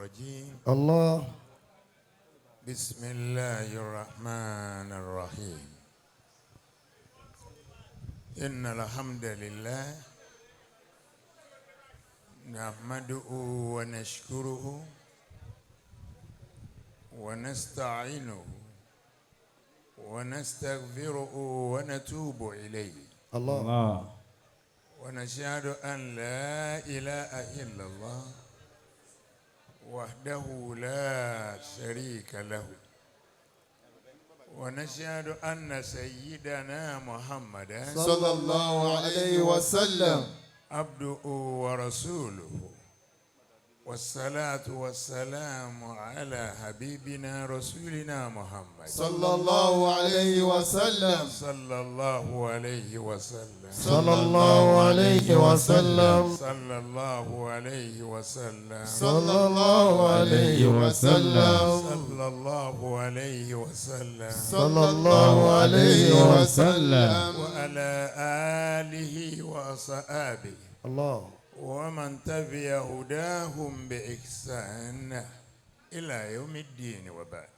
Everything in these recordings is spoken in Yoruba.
الرجيم. الله. بسم الله الرحمن الرحيم. إن الحمد لله نحمده ونشكره ونستعينه ونستغفره ونتوب إليه. الله. الله. ونشهد أن لا إله إلا الله وحده لا شريك له، ونشهد أن سيدنا محمدا صلى الله عليه وسلم عبده ورسوله، والصلاة والسلام على حبيبنا رسولنا محمد صلى الله عليه وسلم. صلى الله عليه وسلم. صلى الله عليه وسلم. صلى الله عليه وسلم. صلى الله عليه وسلم. صلى الله عليه وسلم. صلى الله عليه وسلم. وعلى آله وأصحابه الله. ومن تبع هداهم بإحسان إلى يوم الدين، وبعد،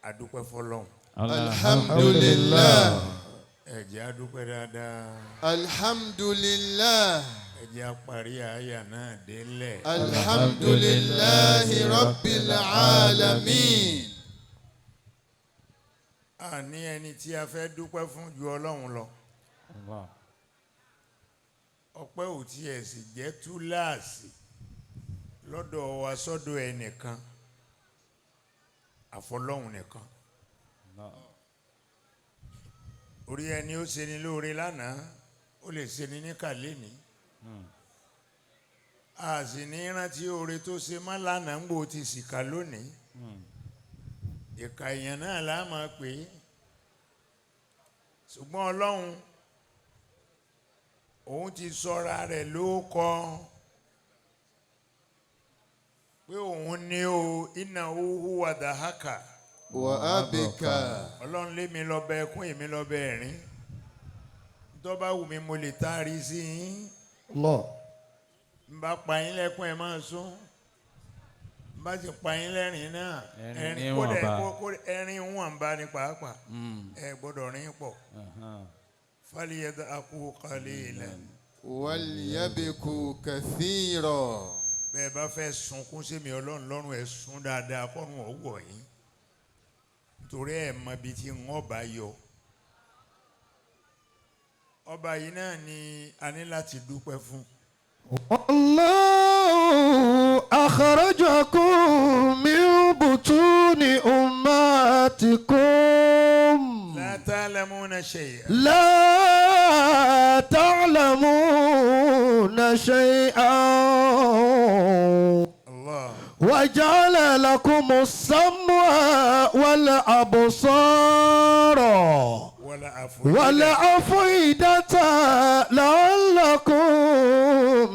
adúpẹ́ fọ́lọ́run. الحمد لله. Ẹ jẹ́ a dúpẹ́ dáadáa. الحمد لله. Ẹ jẹ́ a parí àyà náà délẹ̀. الحمد لله رب العالمين. A ní ẹni tí a fẹ́ dúpẹ́ fún ju Ọlọ́run lọ. Allah. Ọpẹ́ ò tiẹ̀ sì jẹ́ túláàsì lọ́dọ̀ wa sọ́dọ̀ ẹnìkan àfọlọ́hun nìkan. Allah. Orí ẹni ó ṣe ni lóore lánàá, ó lè ṣe ni níkà lénìí. A sì ní rántí oore tó ṣe má lánàá ń gbò ti sìkà lónìí. Ìkà èèyàn náà la máa pè é, ṣùgbọ́n Ọlọ́run òun ti sọra rẹ̀ ló kọ pé òun ní o إنه هو أضحك وأبكى. Ọlọ́run lémi lọ́bẹ̀ ẹkún, èmi lọ́bẹ̀ ẹ̀rín. Tó bá wù mí, mo lè taari sí yín. Allah. N bá pa yín lẹ́kún, ẹ̀ máa sún. N bá sì pa yín lẹ́rìn náà, ẹ̀rín ẹ̀rín kódà níwọ̀nba. Ẹ̀rín wọ̀nba ní pàápàá, ẹ gbọ́dọ̀ rín pọ̀. فليضحكوا قليلا وليبكوا كثيرا. Bẹ́ẹ̀ bá fẹ́ sunkún sí mi Ọlọ́run lọ́rùn, ẹ̀ sun dáadáa kọ́run ọ̀wọ̀ yín, nítorí ẹ̀ mọ ibi tí wọ́n bá yọ. Ọba yìí náà ni a ní láti dúpẹ́ fún. والله أخرجكم من بطون أمهاتكم لا تعلمون شيئا لا تعلمون شيئا الله وجعل لكم السمع والأبصار والأفئدة والأفئدة لعلكم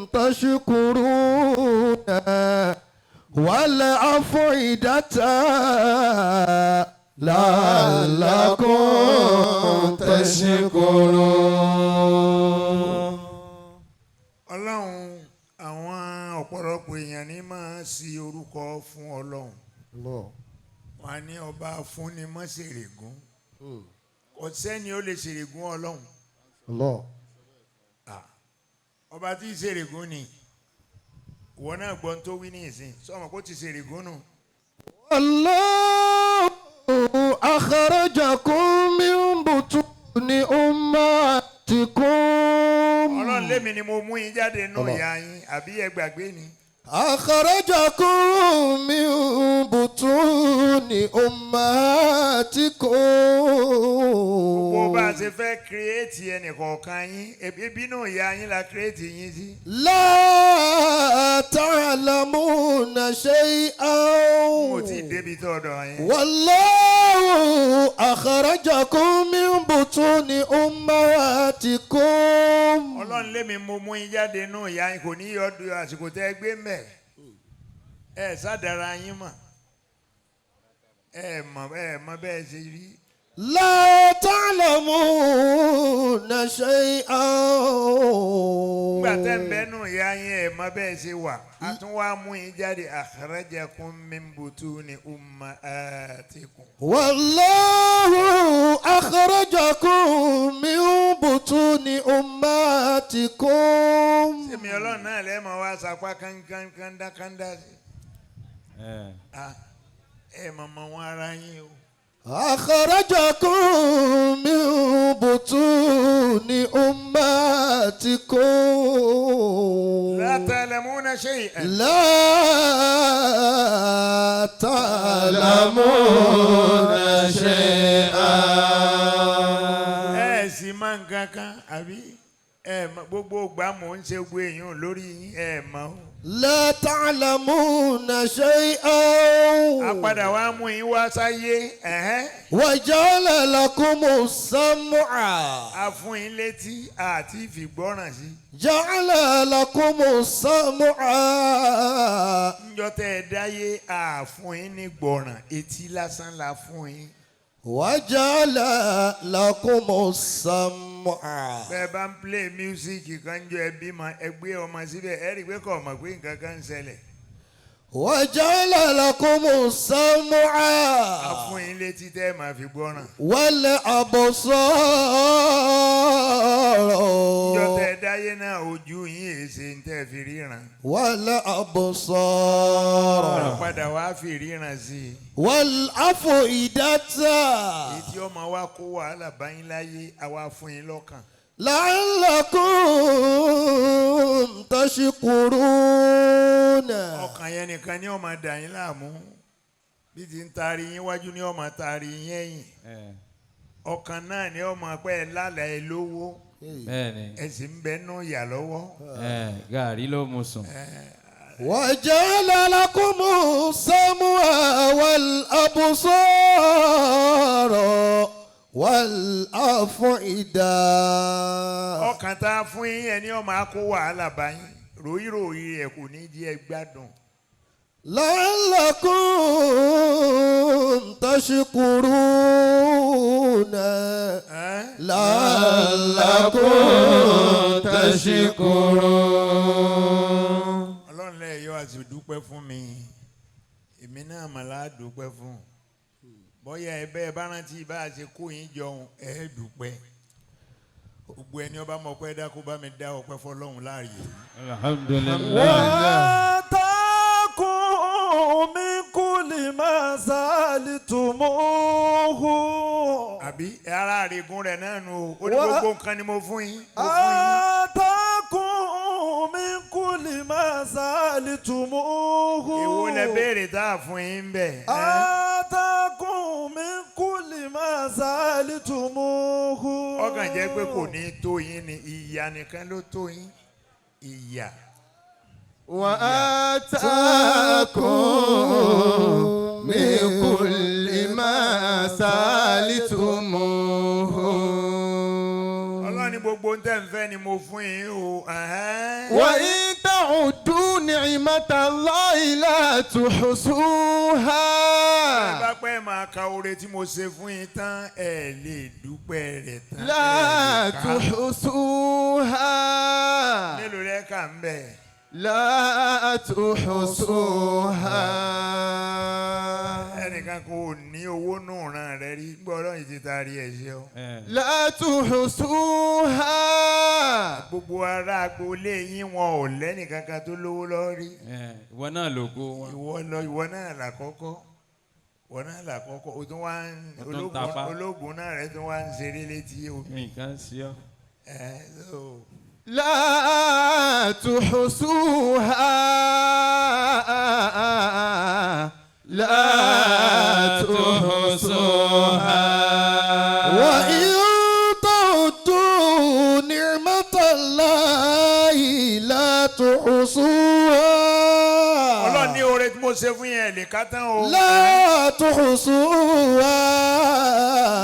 تشكرون، والأفئدة لعلكم تشكرون. Ọlọ́run, àwọn ọ̀pọ̀lọpọ̀ èèyàn ní máa sí orúkọ fún Ọlọ́run. Allah. Wọn á ní ọba fúnni mọ́ ṣèrègùn. Kò sẹ́ni ó lè ṣèrègùn Ọlọ́run. Allah. Ah, ọba tí ì ṣèrègùn ni. Ìwọ náà gbọ́n tó wí ní ìsìn sọmọ kó ti ṣèrègùn nù. والله أخرجكم من بطون أمهاتكم Ọlọ́run lémi ni mo mú yín jáde nù Allah. ìyá yín, àbí ẹ gbàgbé ni? أخرجكم من بطون أمهاتكم Gbogbo bá a ṣe fẹ́ create ẹnìkọ̀ọ̀kan yín, ebi inú ìyá yín la create yín sí. لا تعلمون شيئا Mo ti débi tó ọ̀dọ̀ yín. والله أخرجكم من بطون أمهاتكم Ọlọ́run lémi mo mú yín jáde nù ìyá yín, kò ní yọ ọdún àsìkò tẹ́ ẹ gbé mẹ́. Ẹ sádàra yín mọ̀. Ẹ mọ̀ bẹ́ẹ̀ ṣe rí. لا تعلمون شيئا. Nígbà tẹ́ ń bẹ́nu ìyá yín ẹ̀ mọ bẹ́ẹ̀ ṣe wà, a tún wá mú yín jáde akhrajakum min butuni ummahatikum. والله أخرجكم من بطون أمهاتكم. Sèmi Ọlọ́run náà lẹ́ẹ̀mọ wá sapá kánkán-kándá sí. Ah, ẹ mọ̀ mọ̀ wọn ara yín o. أخرجكم من بطون أمهاتكم. La ta'lamuna shay'an. لا تعلمون شيئا. Ẹ sì máa ń kankan àbí ẹ mọ̀ gbogbo ìgbà mò ń ṣe gbogbo èèyàn lórí yín ẹ mọ̀ o. لا تعلمون شيئا. A padà wá mú yín wá sáyé ẹ̀hẹ́n. وجعل لكم السمع. A fún yín létí àti ìfìgbọ́ràn sí. جعل لكم السمع. Níjọ́ tẹ́ ẹ dáyé a fún yín ní gbọ́ràn, etí lásán la fún yín. وجعل لكم السمع. Bẹ́ẹ̀ bá ń play music kan jọ ẹ bímọ ẹ gbé ọmọ síbẹ̀ ẹ rí i pé kò mọ̀ pé nǹkan kan ń ṣẹlẹ̀. وجعل لكم السمع. A fún yín létí tẹ́ ẹ máa fi gbọ́ràn. والأبصار. Níjọ́ tẹ́ ẹ dáyé náà ojú yín èsè ń tẹ́ fi ríran. والأبصار. Padà wá fi ríran sí i. والأفئدة. Èyí tí ọmọ wa kó wàhálà bá yín láyé àwa fún yín lọ́kàn. لعلكم تشكرون. Ọkàn yẹn nìkan ni ó máa dà yín láàmú. Bí ti ń taari yín wájú ni ó máa taari yín ẹ̀yìn. Ọkàn náà ni ó máa pẹ́ ẹ lálàá ẹ lówó. Bẹ́ẹ̀ni. Ẹ sì ń bẹ nú ìyà lọ́wọ́. Gàrí ló mu sùn. وجعل لكم السمع والأبصار والأفئدة. Ọkàn tá a fún yín yẹn ni ó máa kó wàhálà bá yín. Ròyìnròyìn ẹ̀ kò ní jẹ́ ẹ gbádùn. لعلكم تشكرون. لعلكم تشكرون. Ọlọ́run lẹ́yìn yóò àti dúpẹ́ fún mi, èmi náà mà láà dúpẹ́ fún. Bóyá ẹ bẹ́ẹ̀ bá rántí bá a ṣe kó yín jọun ẹ dúpẹ́. Gbogbo ẹni ọba mọ̀ pé dákú bá mi dá ọpẹ́ fọlọ́run láàyè. Alhamdulillah. وآتاكم من كل ما سألتموه. Àbí ara àrègùn rẹ̀ náà nù o, ó ní gbogbo nǹkan ni mo fún yín. Mo fún yín. آتاكم من كل ما سألتموه. Èwo lẹ béèrè tá a fún yín bẹ́ẹ̀? آتاكم من كل ما سألتموه. Ọkàn jẹ́ pé kò ní tó yín ni, ìyà nìkan ló tó yín. Ìyà. وآتاكم من كل ما سألتموه. Ọlọ́run ní gbogbo ń tẹ́ ń fẹ́ ni mo fún yín o. Ẹ̀hẹ́n. وإن تعدوا نعمة الله لا تحصوها. Ẹ bá pẹ́ máa ka oore tí mo ṣe fún yín tán, ẹ lè dúpẹ́ rẹ̀ tán. لا Ẹ lè kà á. تحصوها. Mélòó rẹ kà ń bẹ̀? لا تحصوها. Ẹnìkan kò ní owó nù ràn rẹ rí, gbọ́ Ọlọ́run ti taari ẹ̀ ṣe o. لا تحصوها. Gbogbo ará agboolé yín wọn ò lẹ́nìkankan tó lówó lọ́rí. Ìwọ náà lògo wọn. Ìwọ lọ, ìwọ náà làkọ́kọ́. Ìwọ náà làkọ́kọ́. O tún wá ń O tún ń tapá. Ológun náà rẹ tún wá ń ṣeré létí omi. Nǹkan ṣe ọ́. Ẹ so. لا تحصوها. لا تحصوها. وإن تعدوا نعمة الله لا تحصوها. Ọlọ́run ní oore tí mo ṣe fún yẹn lè ká tán o. لا تحصوها.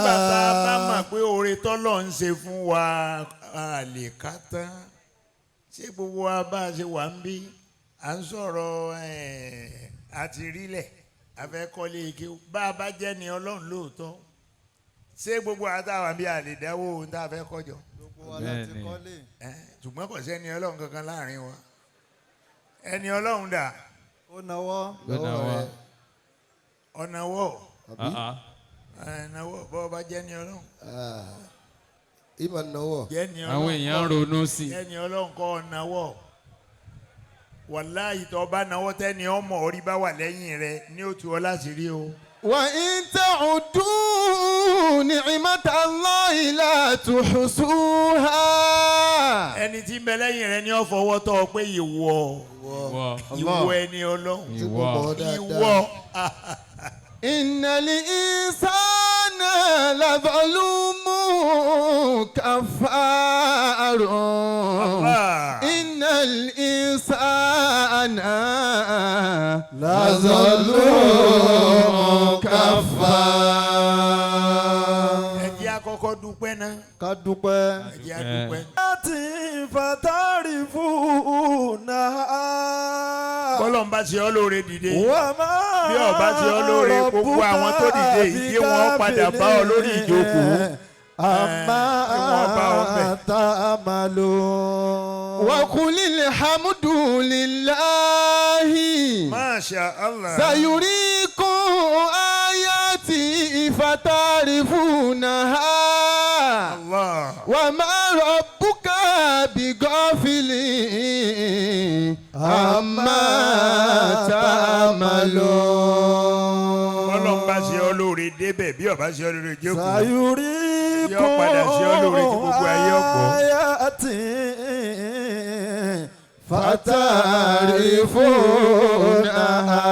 Nígbà tá a bá mọ̀ pé oore tọ́lọ̀ ń ṣe fún wa a lè ká tán. Ṣé gbogbo wa bá a ṣe wà ń bí? À ń sọ̀rọ̀ àti rílẹ̀, a fẹ́ kọ́lé ike. Bá a bá jẹ́ ni Ọlọ́run lóòótọ́. Ṣé gbogbo àtàwọn bí a lè dáwọ́ ohun tá a fẹ́ kọ́jọ? Gbogbo wa láti Bẹ́ẹ̀ni. kọ́lé. Ṣùgbọ́n kò sẹ́ni ọlọ́run kankan láàrin wa. Ẹni ọlọ́run dà? Ó nawọ́. Gbọ́dọ̀ wá. Ọ̀nà wọ̀. Àbí? Ọ̀nà wọ̀ bọ́ bá jẹ́ ni ọlọ́run. Ìmọ̀ náwó. Jẹ́ ni Àwọn ọlọ́run. èèyàn ń ronú sí i. Jẹ́ ni ọlọ́run kọ́ ọ̀nà wọ̀. Wàláhì tó bá náwó tẹ́ni ọmọ orí bá wà lẹ́yìn rẹ ní òtún ọ láti rí o. وإن تعدوا نعمة الله لا تحصوها. Ẹni tí ń bẹ lẹ́yìn rẹ ní ó fọwọ́ tọ́ ọ pé ìwọ Ìwọ. ìwọ ẹni ọlọ́run. Tí mo mọ̀ ọ́ dáadáa. Ìwọ. إن الإنسان لظلوم كفار. Allah. إن الإنسان لظلوم كفار. Ẹ jẹ́ á kọ́kọ́ dúpẹ́ náà. Ká dúpẹ́. Ẹ jẹ́ á dúpẹ́. Láti fàtàrí fún náà. Bọ́lọ̀ ń bá ṣe ọ́ lóore dìde. Wà máa Bí ó bá ṣe ọ́ lóore, gbogbo àwọn tó dìde yìí, kí wọ́n padà bá ọ lórí ìjókòó. Àmà Kí wọ́n bá ọ bẹ̀. ta'malu. وقل الحمد لله. Masha Allah. سيريكم آياتي فتعرفونها. Allah. وما ربك بغافل عما تعملون. Bọ́lọ̀ ń bá ṣe ọ́ lóore débẹ̀ bí ó bá ṣe ọ́ lóore jókòó. Sayurikum Yóò padà ṣe ọ́ lóore tí gbogbo ayé ọ̀gbọ́. ayati فتعرفونها.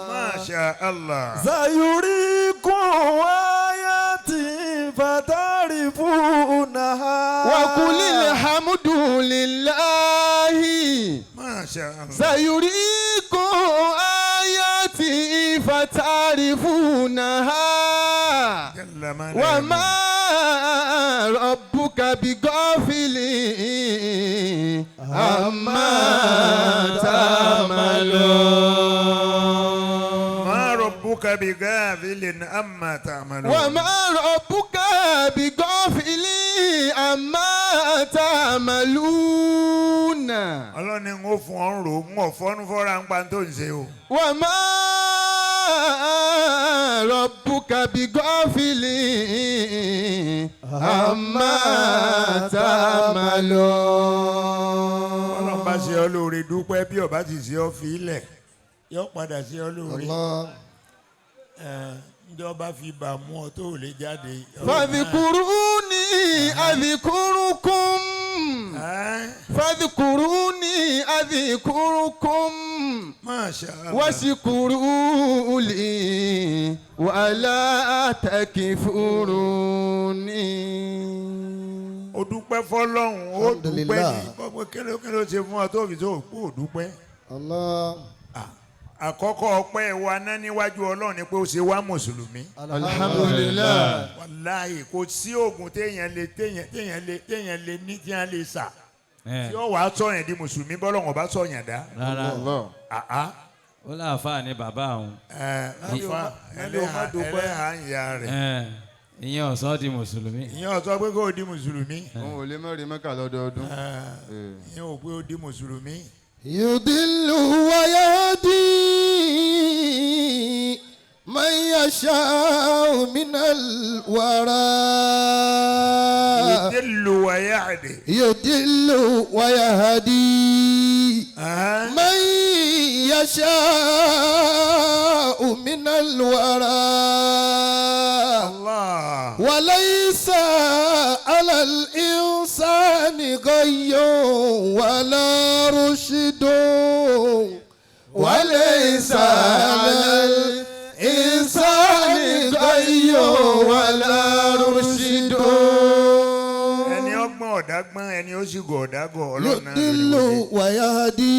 Masha Allah. Sayurikum ayati fatarifunaha. وقل الحمد لله. Masha Allah. سيريكم آياتي فتعرفونها. Jalla ma la وما ربك بغافل عما تعملون. Ma rabbuka bighafilin amma ta'malun. وما ربك بغافل عما تعملون. Ọlọ́run ni n ó fún ọ ń rò ó, n ò fọ́nú fọ́ra ń pa tó ń ṣe o. وما ربك بغافل عما تعملون. Ọlọ́run bá ṣe ọ́ lóore dúpẹ́ bí ó bá sì ṣe ọ́ fi ilẹ̀ yóò padà ṣe ọ́ lóore. Allah. Ǹjọ́ bá fi bà mú ọ tó lè jáde. فاذكروني أذكركم. فاذكروني أذكركم. Masha Allah. واشكروا لي ولا تكفروني. O dúpẹ́ fọlọ́run ó dúpẹ́ ní Alhamdulillah. gbogbo kí ló ṣe fún ọ tó fi tó kó o dúpẹ́. Allah. Àkọ́kọ́ ọpẹ́ wa ná níwájú Ọlọ́run ni pé ó ṣe wá mùsùlùmí. Alhamdulillah. Wàláhì kò sí oògùn téèyàn lè téèyàn téèyàn lè téèyàn lè ní tí wọ́n lè sà tí ó wàá sọ̀yàn di mùsùlùmí bọ́lọ́run ọba sọ̀yàn dá. Rárá. Àá. Ó láàfáà ni bàbá òun. Ẹ afa ẹlẹ́hà ń ya rẹ̀. Ìyẹn ọ̀sán di mùsùlùmí. Ìyẹn ò sọ pé kó o di mùsùlùmí. Òun ò lè má rí Mẹ́kà lọ́dọọdún. Ìyẹn ò pé o di mùsùlùmí. يضل ويهدي من يشاء من الورى. Yudillu wa yahdi. يضل ويهدي من يشاء من الورى. Allah. وليس على الإنسان غي ولا رشد. وليس على الإنسان غي ولا رشد. Ẹni ọgbọ́n ọ̀dágbọ́n ẹni ó sì gọ̀ ọ̀dágọ̀ Ọlọ́run náà ló ní يضل wọlé. ويهدي.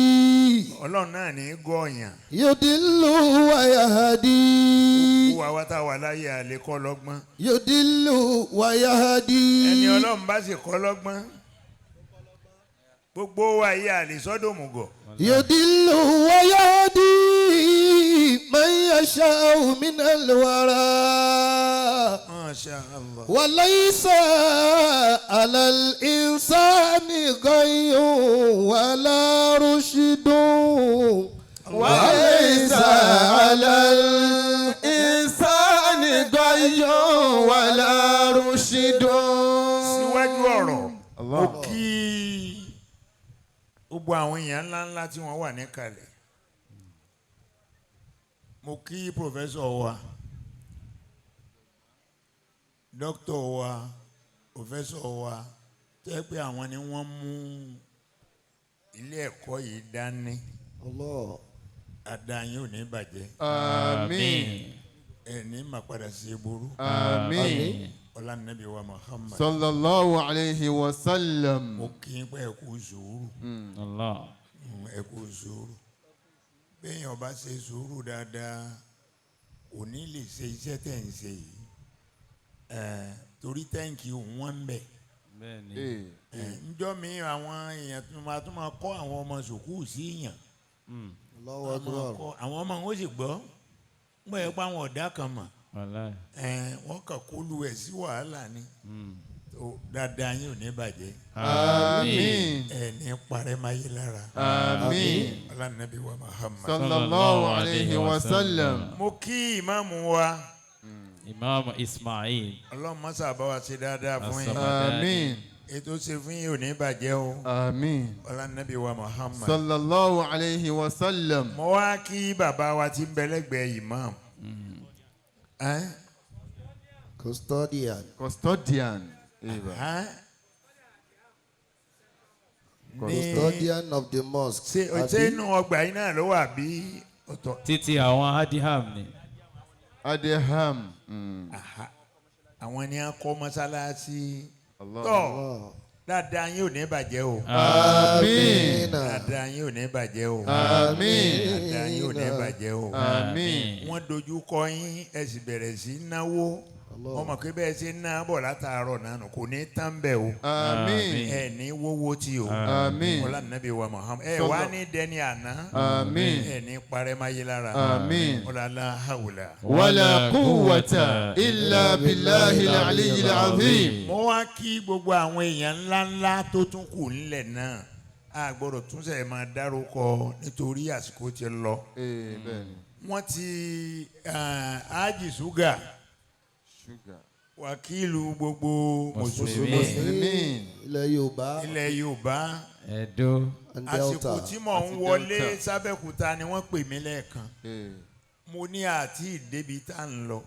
Ọlọ́run náà ní í gọ̀ ọ̀yàn. يضل ويهدي. Kó wa wá tá a wà láyé àlè kọ́ lọ́gbọ́n. يضل ويهدي. Ẹni Ọlọ́run bá sì kọ́ lọ́gbọ́n. Gbogbo wa yìí àlè sọ́dọ̀mùgọ̀. يضل ويهدي. من يشاء من الورى Masha Allah. وليس على الإنسان غي ولا رشد وليس على الإنسان غي ولا رشد. Síwájú ọ̀rọ̀, Allah. mo kí gbogbo àwọn èèyàn ńláńlá tí wọ́n wà níkàlẹ̀. Mo kí professor wa, dókítà wa, professor wa, tó yẹ pé àwọn ni wọ́n mú ilé ẹ̀kọ́ yìí dání. Allah. Àdáyé ò ní bàjẹ́. آمين. Ẹ̀ ní mà padà sí burú. آمين. Ọlá nàbí wa Muhammad. صلى الله عليه وسلم. Mo kí n pé ẹ kú sùúrù. Allah. Ẹ kú sùúrù. Béèyàn bá ṣe sùúrù dáadáa, kò ní lè ṣe iṣẹ́ tẹ̀ ń ṣe yìí. Ẹ̀, torí tẹ́ǹkì wọ́n ń bẹ̀. Bẹ́ẹ̀ni. Ẹ̀, ńjọ́ mi àwọn èèyàn tó máa tún máa kọ́ àwọn ọmọ sùkúù sí yàn. Allahu Wọ́n máa Akbar. kọ́ àwọn ọmọ wọn ó sì gbọ́. Ń gbọ́ yẹ pé àwọn ọ̀dà kan mọ̀. Wallahi. Ẹ̀, wọ́n kàn kólu ẹ̀ sí wàhálà ni. Tó dáadáa yín ò ní bàjẹ́. آمين. Ẹ̀ ní parẹ́ máyé lára. آمين. Ọlá nàbí wa Muhammad. صلى الله عليه وسلم. Mo kí ìmáàmù wa. Imam Ismail. Ọlọ́run mọ́sá bá wa ṣe dáadáa fún yín. آمين. Ètò ṣe fún yín ò ní bàjẹ́ o. آمين. Ọlá nàbí wa Muhammad. صلى الله عليه وسلم. Mo wá kí bàbá wa tí ń bẹ lẹ́gbẹ̀ẹ́ imam. Ẹ́n? Custodian. Custodian. Eva. Ẹ́n? Ní Custodian of the mosque. ṣe Àbí? ṣé inú ọgbà yín náà ló wà bí ọ̀tọ̀? Títí àwọn Adiham ni. Adeham. Aha. Àwọn ni a kọ́ mọ́sálásí. Allah. Tọ́ dáadáa yín ò ní bàjẹ́ o. آمين. Dáadáa yín ò ní bàjẹ́ o. آمين. Dáadáa yín ò ní bàjẹ́ o. آمين. Wọ́n dojú kọ yín, ẹ sì bẹ̀rẹ̀ sí í náwó. Wọ́n mọ̀ pé bẹ́ẹ̀ ṣe ń ná bọ̀ látàárọ̀ náà nù, kò ní tán bẹ́ẹ̀ o. آمين. Ẹ ní wówó tí o. آمين. Ọlá nàbí wa Muhammad. Ẹ wá ní dẹni àná. آمين. Ẹ ní parẹ́máyé lára. آمين. Ọlá la hawla. ولا قوة إلا بالله العلي العظيم. Mo wá kí gbogbo àwọn èèyàn ńláńlá tó tún kù ńlẹ̀ náà. A gbọ́dọ̀ tún sẹ̀ máa dárúkọ nítorí àsìkò ti lọ. Wọ́n ti Ájì Ṣúgà, Sugar. wákìlù gbogbo mùsùlùmí Muslimin. Ilẹ̀ Yorùbá ilẹ̀ Yorùbá. Ẹ̀dó. and Àsìkò Delta. tí mò ń Àti wọlé Delta. sábẹ́kúta ni wọ́n pè mí lẹ́ẹ̀kan. Eh. Mo ní àti ìdébi tá à ń lọ.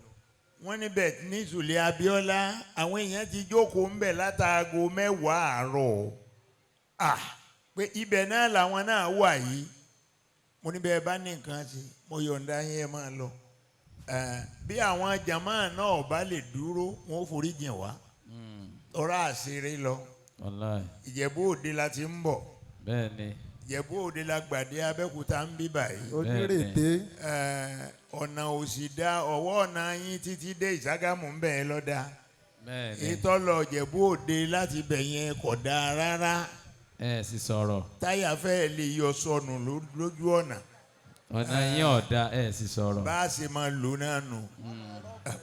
Wọ́n níbẹ̀ ní Sùlẹ̀ Abíọ́lá, àwọn èèyàn ti jókòó ń bẹ̀ látàgò 10 àárọ̀. À pé ibẹ̀ náà làwọn náà wà yìí. Mo ní bẹ́ẹ̀ bá ní nǹkan ṣe, mo yọ̀ǹda yín ẹ máa lọ. Ẹ̀, bí àwọn jàmáà náà bá lè dúró, wọn ò forí jìn wá. Ọ̀rọ̀ àṣírí lọ. Wallahi. Ìjẹ̀bú Òde la ti ń bọ̀. Bẹ́ẹ̀ni. Ìjẹ̀bú Òde la gbàdé Abẹ́òkúta ń bí báyìí. Onírèté. Ẹ̀, ọ̀nà òsì dá ọwọ́ ọ̀nà yín títí dé Ìṣàgámù ń bẹ̀ ẹ́ lọ́dà. Bẹ́ẹ̀ni. Ìtọ́lọ̀ Ìjẹ̀bú Òde láti bẹ̀ yẹn kò dáa rárá. Ẹ sì sọ̀rọ̀. Táyà fẹ́ lè yọ sọnù lójú ọ̀nà. Ọ̀nà yín ọ̀dà, ẹ sì sọ̀rọ̀. Bá a ṣe máa lò náà nù.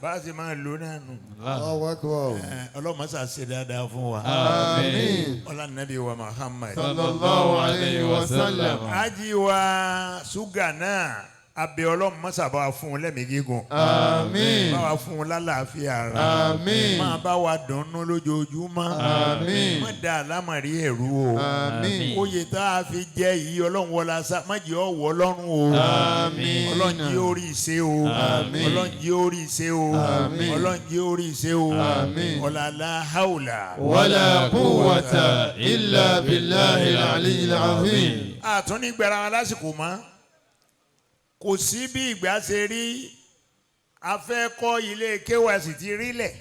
Bá a ṣe máa lò náà nù. Allahu Akbar. Ẹ̀, Ọlọ́mọṣà ṣe dáadáa fún wa. Àmín. Ọlá nàbí wa Muhammad. Sallallahu alayhi wa sallam. Ájì wa Ṣúgà náà, abẹ Ọlọ́mọṣà bá wa fún un lẹ́mìí gígùn. Àmín. Bá wa fún un lálàáfíà ara. Àmín. Máa bá wa dùnnú lójoojúmọ́. Àmín. Má da àlámọ̀rí ẹ̀rú o. Àmín. Oyè tá a fi jẹ yìí, Ọlọ́run wọlá sá, má jẹ́ ọ̀wọ́ Ọlọ́run o. Àmín. Ọlọ́run jẹ́ orí ìṣe o. Àmín. Ọlọ́run jẹ́ orí ìṣe o. Àmín. Ọlọ́run jẹ́ orí ìṣe o. Àmín. Ọ̀làlá haúlà. ولا قوة إلا بالله العلي العظيم. Àtúní gbẹ̀rẹ̀ àwọn lásìkò mọ́. Kò sí bí ìgbà ṣe rí. A fẹ́ kọ́ ilé kéwà sì ti rí lẹ̀.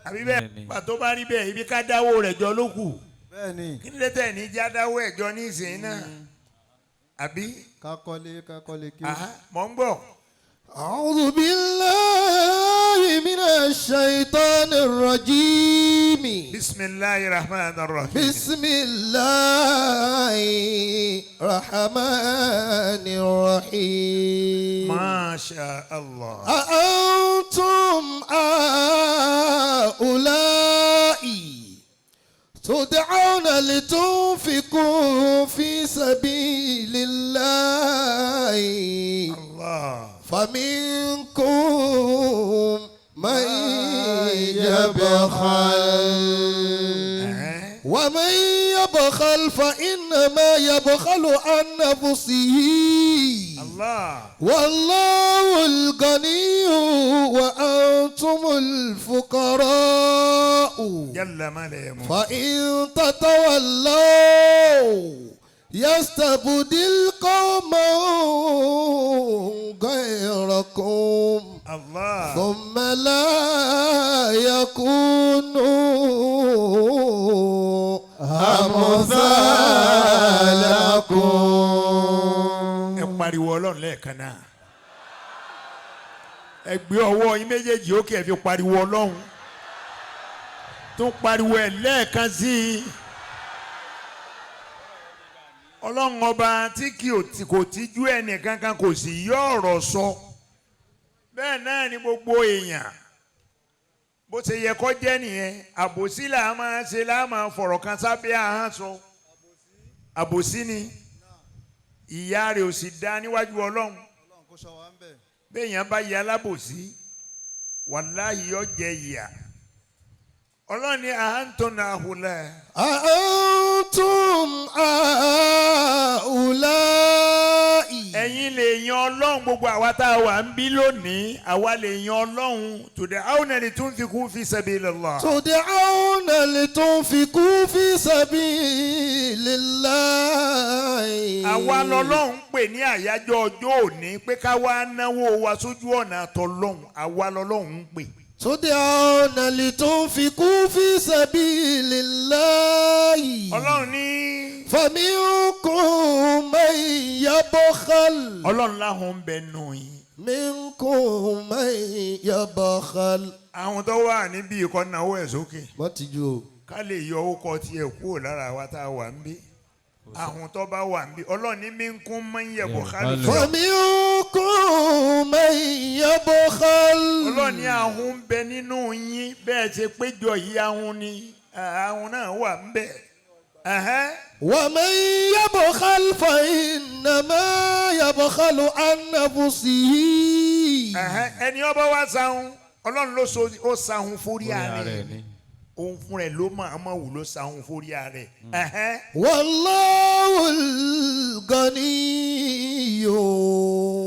Àbí bẹ́ẹ̀? Bẹ́ẹ̀ni. Pàtó bá rí bẹ́ẹ̀, ibi ká dáwó rẹ̀ jọ ló kù. Bẹ́ẹ̀ni. Kí ni lẹ́tẹ̀ ní já dáwó ẹ̀ jọ ní ìsìn náà? Àbí? Kakọ́lé kakọ́lé kí. Àhá, mọ̀ ń gbọ́. أعوذ بالله من الشيطان الرجيم. الرحيم. Bisimilahi rahman rahim. بسم الله الرحمن الرحيم. Masha Allah. أأنتم هؤلاء تدعون لتنفقوا في سبيل الله Allah. فمنكم من يبخل ومن يبخل فإنما يبخل عن نفسه Allah. والله الغني وأنتم الفقراء Jalla ma la yamut. فإن تتولوا يستبدل قوما غيركم Allah. ثم لا يكونوا أمثالكم. Ẹ pariwo Ọlọ́run lẹ́ẹ̀kan náà. Ẹ gbé ọwọ́ yín méjèèjì ókè, ẹ fi pariwo Ọlọ́run. Tún pariwo ẹ̀ lẹ́ẹ̀kan sí i. Ọlọ́run ọba tí kò tíjú ẹnìkankan kò sì yọ ọ̀rọ̀ sọ. Bẹ́ẹ̀ náà ni gbogbo èèyàn bó ṣe yẹ kó jẹ́ nìyẹn. Àbòsí là á máa ṣe, là á máa fọ̀rọ̀ kan sábẹ́ ahọ́n sọ. Àbòsí ni, ìyá rẹ̀ ò sì dá níwájú Ọlọ́run. Ọlọ́run kó ṣọ́ wa ń bẹ̀. Béèyàn bá yẹ alábòsí, wàláhì yọ jẹ ìyà. Ọlọ́run ní أأنتم هؤلاء. أأنتم هؤلاء. Ẹ̀yin lè yan Ọlọ́run, gbogbo àwa tá a wà ń bí lónìí, àwa lè yan Ọlọ́run. تدعون لتنفقوا في سبيل الله. تدعون لتنفقوا في سبيل الله. Àwa lọ́lọ́run pè ní àyájọ́ ọjọ́ òní pé ká wá náwó wa sójú ọ̀nà àtọlọ́hun. Àwa lọ́lọ́run ń pè. تدعون لتنفقوا في سبيل الله. Ọlọ́run ní فمنكم من يبخل. Ọlọ́run láhùn ń bẹ nù yín. منكم من يبخل. Àwọn tó wà níbí ikọ̀ náwó ẹ̀ sókè. Má tijú o. Ká lè yọ orúkọ tiẹ̀ kúrò lára wa tá a wà ń bí. Àwọn tó bá wà ń bí, Ọlọ́run ní منكم من يبخل. فمنكم من يبخل. Ọlọ́run ní ahun ń bẹ nínú yín. Bẹ́ẹ̀ ṣe péjọ yìí, ahun ni, ahun náà wà ń bẹ. Ẹ̀hẹ́n. ومن يبخل فإنما يبخل عن نفسه. Ẹ̀hẹ́n. Ẹni ọba wa sahun, Ọlọ́run ló so ó sahun fórí Orí ara ara rẹ̀ ẹ̀ ni. Òun fún rẹ̀ ló máa ma wù ló sahun fórí ara rẹ̀. Ẹ̀hẹ́n. والله الغني.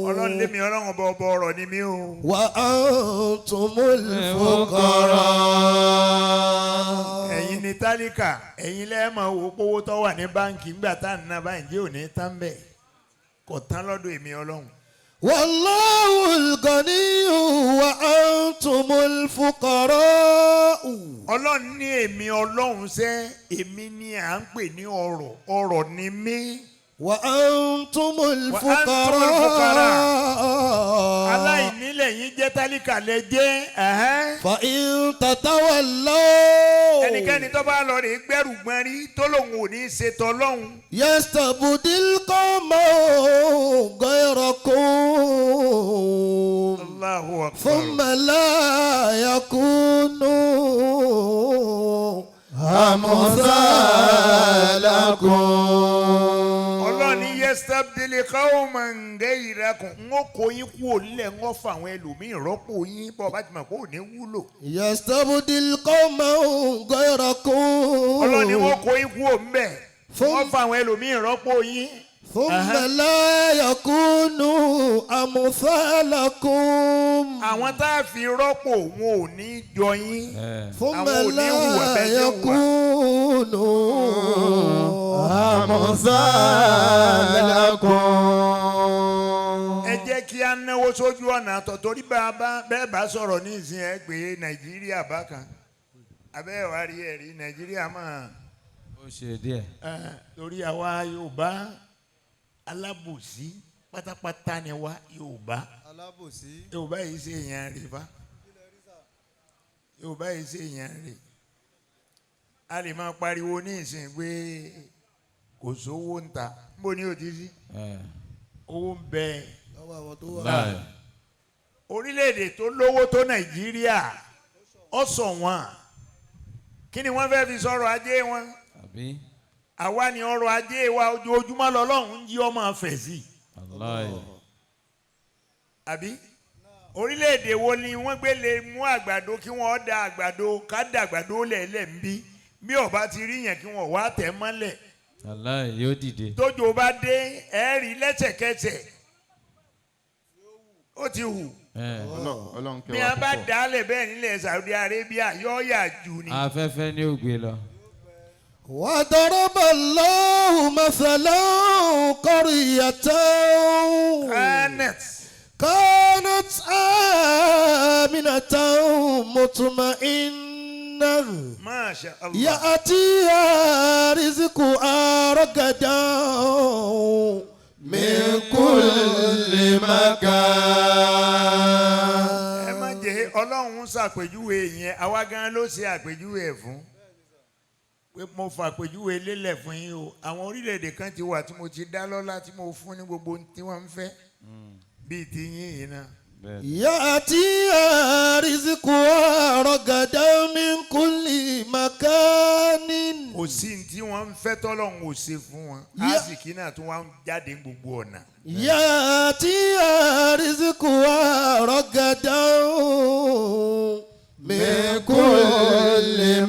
Ọlọ́run lémi Ọlọ́run ọba, ọba ọ̀rọ̀ ni mí o. وأنتم الفقراء. Ẹ̀yin ni tálíkà. Ẹ̀yin lẹ́ẹ̀mọ̀ wò pówó tó wà ní báǹkì ńgbà tá à ń ná báyìí jẹ́ òní tán bẹ́ẹ̀, kò tán lọ́dọ̀ èmi Ọlọ́run. والله الغني وأنتم الفقراء. Ọlọ́run ní èmi Ọlọ́run sẹ́, èmi ni à ń pè ní ọrọ̀, ọrọ̀ ni mí. وأنتم الفقراء. الفقراء. Aláìní lẹ̀yin jẹ́, tálíkà lẹ jẹ́. Ẹ̀hẹ́n. فإن تتولوا Ẹnikẹ́ni tó bá lọ rè gbẹ́rù gbọ́n rí tó lòun ò ní í ṣe tọ́lọ́hun. يستبدل قوما غيركم Allahu akbar. ثم لا يكونوا أمثالكم. Ọlọ́run ní يستبدل قوما غيركم, ń ó kó yín kú òlẹ̀, ń ó fa àwọn ẹlòmíì rọ́pò yín bọ́ bá ti mọ̀ pé ò ní wúlò. يستبدل قوما غيركم. Ọlọ́run ní wọ́n kó yín kú òǹbẹ̀, wọ́n fa àwọn ẹlòmíì rọ́pò yín. ثم لا يكونوا أمثالكم. Àwọn tá a fi rọ́pò wọn ò ní jọ yín. ثم Àwọn ò ní لا hùwà bẹ́ẹ̀ ṣe hùwà. يكونوا أمثالكم. Ẹ jẹ́ kí a náwó sójú ọ̀nà àtọ̀ torí bá bẹ́ẹ̀ bá sọ̀rọ̀ ní ìsìn, ẹ pé Nàìjíríà bákan abẹ́ ẹ̀ wá rí ẹ̀rí Nàìjíríà máa Ó ṣe díẹ̀. Torí àwa Yorùbá, alábòsí pátápátá ni wá, Yorùbá. Alábòsí. Yorùbá yìí ṣe èèyàn rè fa, Yorùbá yìí ṣe èèyàn rè. A lè máa pariwo ní ìsìn pé kò sówó ń ta, níbo ni ò ti sí owó ń bẹ. Lọ́wọ́ àwọn tó wà. Láì. Orílẹ̀-èdè tó lówó tó Nàìjíríà, ó sọ wọ́n, kí ni wọ́n fẹ́ fi sọ̀rọ̀ ajé wọn? Àbí. Àwa ni ọrọ̀ ajé wa ojoojúmọ́ lọ́lọ́run ń jí ọmọ fẹ̀ sí i. Wàláì. Àbí orílẹ̀-èdè wo ni wọ́n gbé lè mú àgbàdo kí wọ́n da àgbàdo ká da àgbàdo lẹ̀lẹ̀ ń bí bí ọba ti rí yẹn kí wọ́n wá tẹ̀ mọ́lẹ̀? Wàláì, yóò dìde. Tójò bá dé, ẹ rí lẹ́sẹ̀kẹsẹ̀ ó ti hù. Ọlọ́run Bí kẹwàá wọ́n bá púpọ̀. dálẹ̀ bẹ́ẹ̀ nílẹ̀ Saudi Arabia, yóò yà jù ni. Afẹ́fẹ́ ní ògbé lọ. وضرب الله مثلا قرية Kanet. كانت آمنة مطمئنة Masha Allah. يأتيها رزقها رغدا من كل مكان. Ẹ má jẹ́ Ọlọ́run ṣàpèjúwe yẹn, àwa gan ló ṣe àpèjúwe ẹ̀ fún pé mo fàpèjúwe lélẹ̀ fún yín o. Àwọn orílẹ̀-èdè kan ti wà tí mo ti dá lọ́lá, tí mo fún ní gbogbo ohun tí wọ́n ń fẹ́ bíi ti yín yìí náà. يأتيها رزقها رغدا من كل مكان. Kò sí ní tí wọ́n ń fẹ́ tọ́lọ́run ò ṣe fún wọn. Àsìkí náà tún wá ń jáde ní gbogbo ọ̀nà. يأتيها رزقها رغدا من كل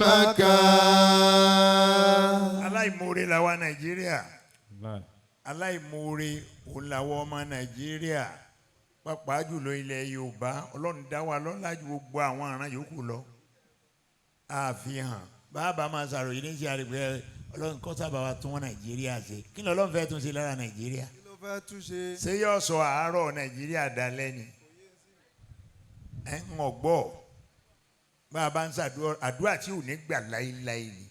مكان. Aláìmoore làwa Nàìjíríà. Wàláì. Aláìmoore òun làwọn ọmọ Nàìjíríà, pàápàá jùlọ ilẹ̀ Yorùbá. Ọlọ́run dá wa lọ́lá ju gbogbo àwọn àrùn yòókù lọ. Àfihàn bàbá máa ṣàròyé ní ṣe àrègbè Ọlọ́run kọ́ sábà wa tún wọn Nàìjíríà ṣe. Kí ni Ọlọ́run fẹ́ tún ṣe lára Nàìjíríà? Kí ló fẹ́ túnṣe? Ṣé yóò sọ àárọ̀ Nàìjíríà dalẹ́ ni? Ẹ ń ọgbọ́ bàbá ń ṣàdúrà, àdúrà tí ò ní gbà láéláé ni.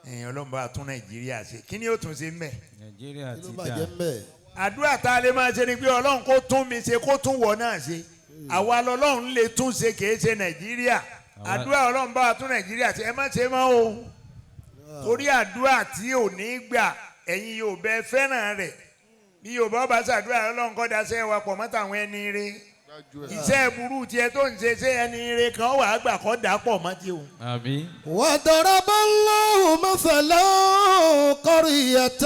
Ẹ̀yin, Ọlọ́run bá tún Nàìjíríà ṣe, kí ni yóò tún ṣe mẹ́? Nàìjíríà Kí ló ti bàjẹ́ dà. mbẹ́? Àdúrà tá a lè máa ṣe ni pé Ọlọ́run kó tún mi ṣe, kó tún wọ̀ náà ṣe. Àwa lọ́lọ́run lè tún ṣe, kì í ṣe Nàìjíríà. Àdúrà Ọlọ́run bá wa tún Nàìjíríà ṣe, ẹ má ṣe mọ́ o, torí àdúrà tí ò ní gbà. Ẹ̀yin yóò bẹ fẹ́ràn rẹ̀ bí Yorùbá bá ṣàdúrà Ọlọ́run kọ́ daṣẹ́ wa pọ̀ mọ́ tàwọn ẹni rẹ̀. Iṣẹ́ burú tiẹ̀ tó ń ṣe, ṣé ẹni rẹ̀ kan wàá gbà kọ́ dà pọ̀ mọ́ ti o. Àbí. وضرب الله مثلا قرية.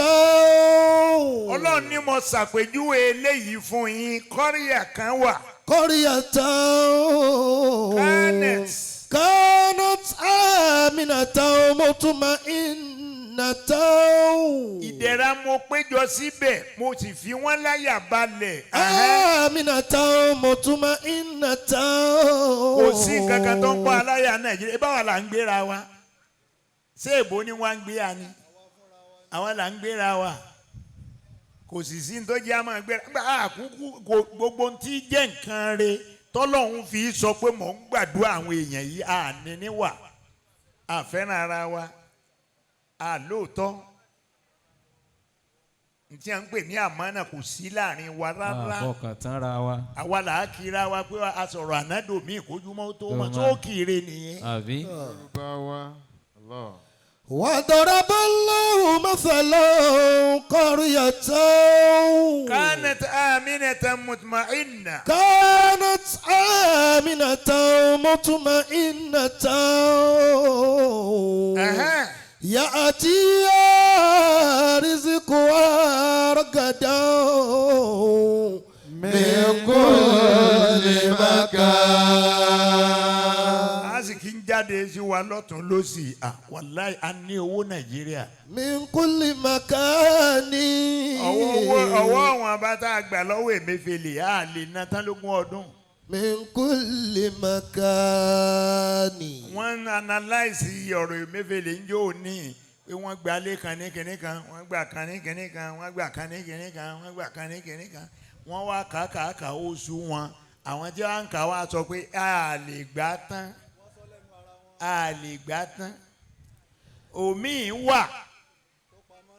Ọlọ́run ní mo ṣàpèjúwe eléyìí fún yín, kọ́ríyà kan wà. قرية Kanet. كانت آمنة مطمئنة. Ìdẹ̀ra mo péjọ síbẹ̀, mo sì fi wọ́n láyà balẹ̀. آمنة مطمئنة. Kò sí nǹkan kan tó ń pa aláyà Nàìjíríà. Báwa là ń gbéra wa, ṣé èbó ni wọ́n ń gbé wa ni? Àwa là ń gbéra wa. Kò sì sí ní tó jẹ́ àmọ́ gbéra gbà àkúkú kò. Gbogbo ohun tí jẹ́ nǹkan re tọ́lọ́hún fi sọ pé mò ń gbàdúrà àwọn èèyàn yìí, àní níwà àfẹ́ràn ara wa, àlóòótọ́ ntí à ń pè ní àmánà kò sí láàrin wa rárá. Àfọkàn tán ra wa. Àwa là á kira wa pé a sọ̀rọ̀ ànádò míì kójúmọ́ tó mọ̀ Tó tó mọ̀. kiri nìyẹn. Àbí. Yorùbá wa Allah. وضرب الله مثلا قرية كانت آمنة مطمئنة. كانت آمنة مطمئنة يأتيها رزقها رغدا من كل مكان. A sì kí ń jáde sí wa lọ́tún lọ́sì. Ah, wàláì, a ní owó Nàìjíríà. من كل مكان. Ọwọ́ owó ọwọ́ àwọn abátá àgbà lọ́wọ́ Emefiele, a lè ná tán lógún ọdún. من كل مكان. Wọ́n ń analyse ọ̀rọ̀ Emefiele ń jó ní pé wọ́n gba ilé kan ní kinní kan, wọ́n gbà kan ní kinní kan, wọ́n gbà kan ní kinní kan, wọ́n gbà kan ní kinní kan. Wọ́n wá kàkàkà oṣù wọn. Àwọn tí wọ́n ń kà wá sọ pé a lè gbà tán, a lè gbà tán. Òmíì wà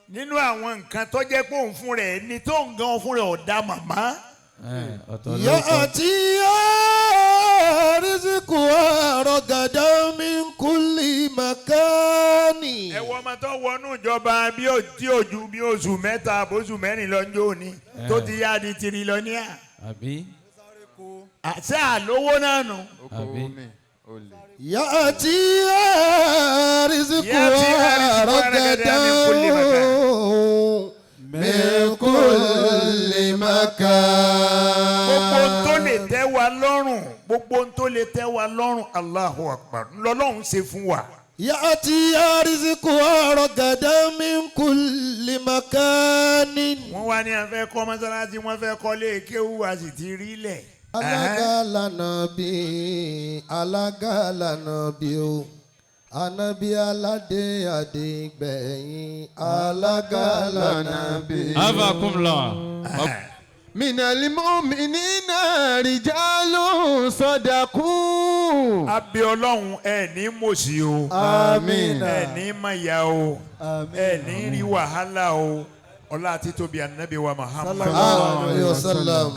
nínú àwọn nǹkan tó jẹ́ pé òun fún rẹ̀ ní tó ń gan fún rẹ̀ ọ̀dà màmá. Ẹ, ọ̀tọ̀ ló kọ. يأتيها رزقها رغدا من كل مكان. Ẹ̀wọ́n ọmọ tó wọnú ìjọba bí ó tí ò ju bí oṣù mẹ́ta àbóṣù mẹ́rin lọ ń jó ni tó ti yá di tirilọ́níà. Àbí? Àṣé àlówó náà nù. Oko Àbí? omi olè. يأتي رزقها يأتيها رزقها رغدا رغدا من كل مكان. من كل مكان. Gbogbo ohun tó lè tẹ́ wa lọ́rùn, gbogbo ohun tó lè tẹ́ wa lọ́rùn, Allahu Akbar, lọ́lọ́run ṣe fún wa. يأتي رزقها رغدا من كل مكان. Wọ́n wá ní a fẹ́ kọ́ mọ́sálásí, wọ́n fẹ́ kọ́ lé kéwú, a sì ti rí lẹ̀. Alága lànà bí, alága lànà bí o, anabi aládé àdìgbẹ̀yìn, alága lànà bí. Afakumullah. Minal mu'minina rijalun sadaqu. Abẹ́ Ọlọ́run, ẹ ní mòsí o. Àmín. Ẹ ní mọ̀yà o. Ẹ ní rí wàhálà o. Ọlá àti tóbi ànábì wa Muhammad. Sallallahu alayhi wa sallam.